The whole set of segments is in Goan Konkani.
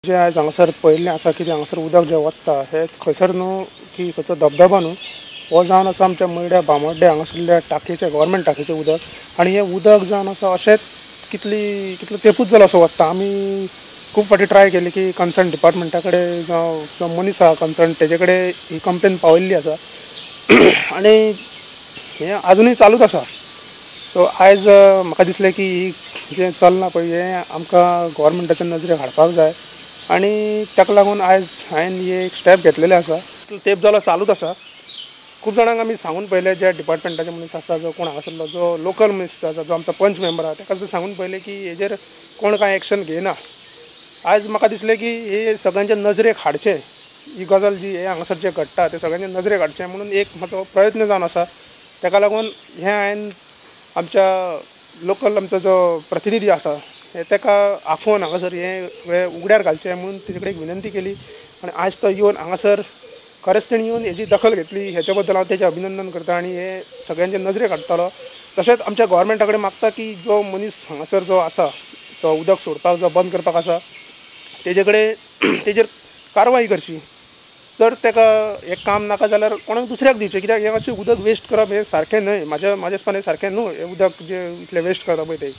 जे आयज हांगासर पळयल्लें आसा की हांगासर उदक जें वता हें खंयसर न्हू की खंयचो धबधबो न्हू, हो जावन आसा आमच्या मयड्या बांबोड्ड्या हांगासरल्या टाकयेचें, गव्हर्मेंट टाकयेचें उदक. आनी हें उदक जावन आसा अशेंच कितलो तेंपूच जालो असो वता. आमी खूब फावटी ट्राय केली की कन्सर्न डिपार्टमेंटा कडेन जावं जो मनीस आसा कन्सर्न तेजे कडेन ही कंप्लेन पावयल्ली आसा आनी हें आजुनूय चालूच आसा. सो आयज म्हाका दिसलें की ही जें चल्लां पळय हें आमकां गव्हर्मेंटाच्या नजरेक हाडपाक जाय आनी ताका लागून आयज हांवें ही एक स्टेप घेतलेली आसा. तेंप जालो चालूच आसा. खूब जाणांक आमी सांगून पळयलें, ज्या डिपार्टमेंटाचे मनीस आसा, जो कोण हांगासरलो जो लोकल मनीस आसा, जो आमचो पंच मेंबर आसा, ताका सुद्दां सांगून पळयलें की हेजेर कोण कांय एक्शन घेयना. आयज म्हाका दिसलें की हे सगळ्यांच्या नजरेक हाडचें, ही गजाल जी हे हांगासर जें घडटा तें सगळ्यांच्या नजरेक हाडचें म्हणून एक म्हजो प्रयत्न जावन आसा. ताका लागून हें हांवें आमच्या लोकल आमचो जो प्रतिनिधी आसा ताका आफोवन हांगासर हें सगळें उगड्यार घालचें म्हणून तेजे कडेन एक विनंती केली आनी आयज तो येवन हांगासर खरेंच तेणी येवन हेजी दखल घेतली. हेच्या बद्दल हांव तेजें अभिनंदन करता आनी हे सगळ्यांच्या नजरेक हाडटलो. तशेंच आमच्या गव्हर्मेंटा कडेन मागता की जो मनीस हांगासर जो आसा तो उदक सोडपाक जो बंद करपाक आसा तेजे कडेन तेजेर कारवाय करची. जर ताका हें काम नाका जाल्यार कोणाक दुसऱ्याक दिवचें, कित्याक हें अशें उदक वेस्ट करप हें सारकें न्हय. म्हाज्या हिसपान हें सारकें न्हू, हें उदक जें इतलें वेस्ट करता पळय तें.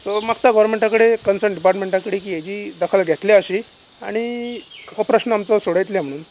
सो मागता गव्हर्मेंटा कडेन, कन्सर्न डिपार्टमेंटा कडेन की हेजी दखल घेतली अशी आनी हो प्रश्न आमचो सोडयतले म्हणून.